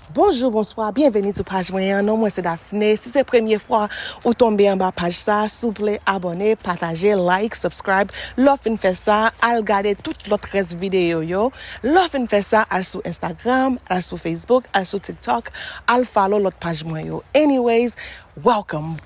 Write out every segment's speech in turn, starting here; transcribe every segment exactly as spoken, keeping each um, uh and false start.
Bonjou, bonswa, byenveni sou paj mwen an. Non mwen se Daphné. Si se premye fwa ou tonbe anba paj sa, souple abòne, pataje, like, subscribe. Lè w fin fè sa, al gade tout lòt rès videyo yo. Lè w fin fè sa, al sou Instagram, al sou Facebook, al sou TikTok, al follow lòt paj mwen yo. Anyways, welcome.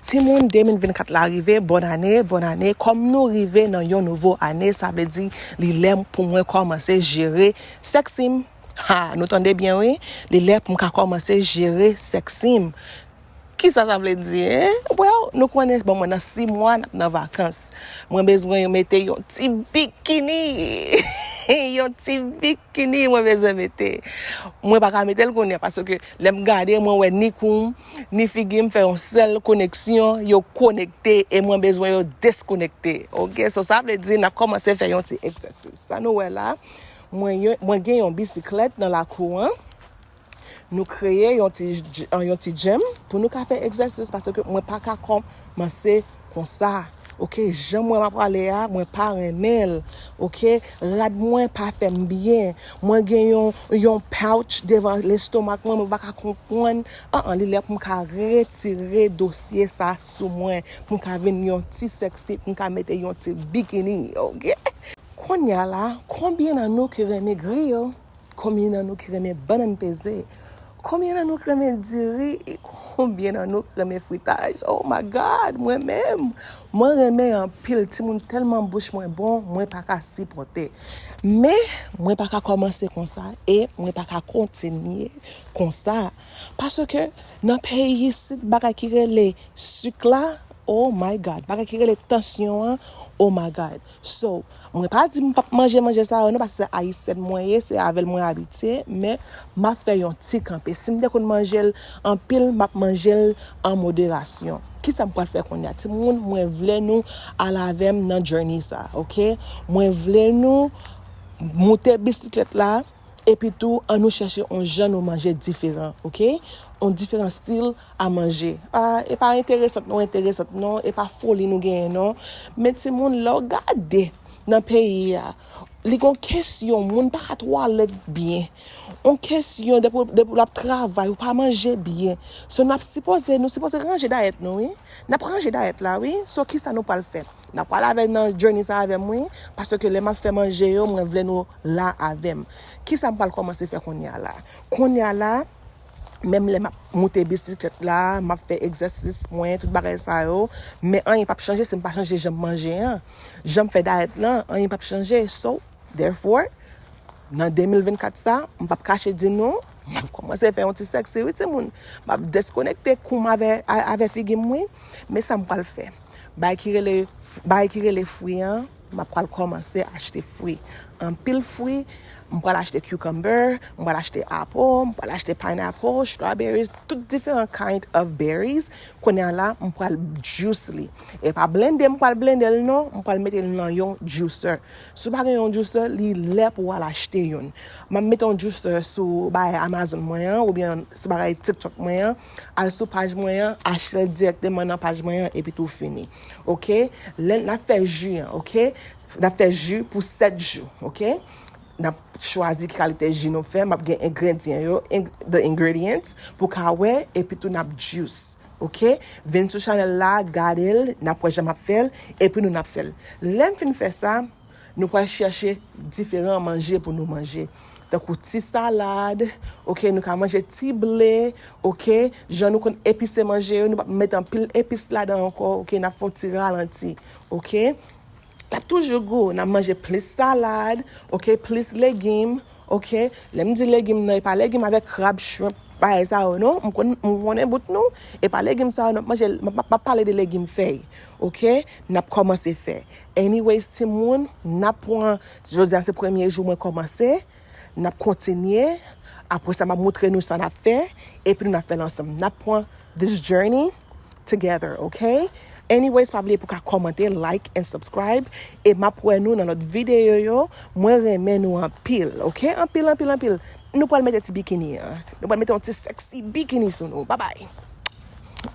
Timoun, de mil vennkat la rive, bòn ane, bòn ane. Kòm nou rive nan yon nouvo ane, sa vle di li lè pou mwen kòmanse jere sèks m. Ha, nou tande byen wi, li lè pou m ka kòmanse jere sèks m. Kisa sa vle di, en? Well, nou konnen, bon, mwen nan sis mwa n ap nan vakans. Mwen bezwen mete yon ti bikini. Yon ti bikini mwen bezwen mete. Mwen pa ka mete l kounye a, paske lè m gade, mwen wè ni kou m, ni figi m fè yon sèl koneksyon, yo konekte e mwen bezwen yo deskonekte. Oke, so sa vle di n ap kòmanse fè yon ti egzèsis. Sa nou wè la, mwen, yo- mwen gen yon bisiklèt nan lakou an. Nou kreye yon ti, j- yon ti gym pou nou ka fè egzèsis, paske mwen pa ka kòmanse konsa. Oke, jan mwen m ap prale a, mwen pa renmen l. Oke, rad mwen pa fè m byen. Mwen gen yon, yon pouch devan lestomak mwen, mwen pa ka konprann. An, an, li lè pou m ka retire dosye sa sou mwen, pou m ka vin yon ti sèksi, pou m ka mete yon ti bikini, oke? Kounye a la, konbyen nan nou ki renmen griyo? Konbyen nan nou ki renmen bannann peze? Konbyen nan nou ki renmen diri? E konbyen nan nou ki renmen fritaj? Oh my God, mwen menm, mwen renmen anpil. Timoun, tèlman bouch mwen bon, mwen pa ka sipòte. Men, mwen pa ka kòmanse konsa e mwen pa ka kontinye konsa. Paske nan peyi isit, bagay ki rele sik la, oh my God, bagay ki rele tansyon an, oh my God. So, mwen pa di m p ap manje manje sa yo non, paske se ayisyèn mwen ye, se avè l mwen abitye, men m ap fè yon ti kanpe. Si m te konn manje l anpil, m ap manje l an moderasyon. Kisa m pral fè kounye a? Timoun, mwen vle nou al avè m nan journey sa, oke? Mwen vle nou moute bisiklèt la, epi tou, an nou chèche yon jan nou manje diferan, oke? Yon diferan stil a manje. Ah, e pa enteresant non, enteresant non, e pa foli nou genyen non. Men timoun, lè w gade nan peyi a, li gon kesyon, moun pa ka twalèt byen. On kesyon, depi, depi w ap travay, ou pa manje byen. So, n ap sipoze, nou sipoze ranje dayèt nou, wi. N ap ranje dayèt la, wi. So, kisa nou pral fè? N ap pral avè nan journey sa avè m, wi. Paske lè m ap fè manje yo, mwen vle nou la avè m. Kisa m pral kòmanse fè kounye a la? Kounye a la, menm lè m ap moute bisiklèt la, m ap fè egzèsis mwen, tout bagay sa yo, men anyen p ap chanje si m pa chanje jan m manje an. Jan m fè dayèt lan, anyen p ap chanje. So, therefore, nan de mil vennkat sa, m p ap kache di nou, m ap kòmanse fè yon ti sèksi, wi, timoun. M ap deskonekte kou m avè, a- avè figi m, wi. Men sa m pral fè. Bagay ki rele, bagay ki rele fwi an, m ap pral kòmanse achte fwi. Anpil fwi, m pral achte cucumber, m pral achte apple, m pral achte pineapple, strawberries, tout diferan kind of berries. Kounye a la, m pral juice li. E pa blende, m pral blende l non, m pral mete l nan yon juicer. Si w pa gen yon juicer, li lè pou w al achte youn. M ap mete yon juicer sou bay Amazon mwen an, oubyen sou bagay TikTok mwen an, al sou paj mwen an, achte l dirèkteman nan paj mwen an, epi tou fini. Oke? Lè n ap fè ji an, oke? N ap fè ji pou sèt jou, oke? N ap chwazi ki kalite ji nou fè, m ap gen engredyan yo, ing- the ingredients, pou ka wè, epi tou n ap juice, oke? Vin sou chanèl la, gade l, n ap wè jan m ap fè l, epi nou n ap fè l. Lè m fin fè sa, nou pral chèche diferan manje pou nou manje. Tankou ti salad, oke, nou ka manje ti ble, oke, jan nou konn epise manje yo, nou p ap met anpil epis ladan ankò, oke, n ap fè yon ti ralanti, oke. L ap toujou gou, n ap manje plis salad, oke, plis legim, oke. Lè m di legim nan, e pa legim avèk krab, shrimp, bagay sa yo non, m konn, m konnen bout nou, e pa legim sa yo non, m ap manje, m ap, m ap pale de legim fèy, oke, n ap kòmanse fè. Anyways, timoun, n ap pran, jodi a se premye jou mwen kòmanse, n ap kontinye, apre sa m ap montre nou sa n ap fè, epi nou n ap fè l ansanm. N ap pran this journey together, oke? Anyways, pa bliye pou ka kòmante, like and subscribe, e m ap wè nou nan lòt videyo yo. Mwen renmen nou anpil, oke? Anpil, anpil, anpil. Nou pral mete ti bikini an. Nou pral mete yon ti sexy bikini sou nou. Babay.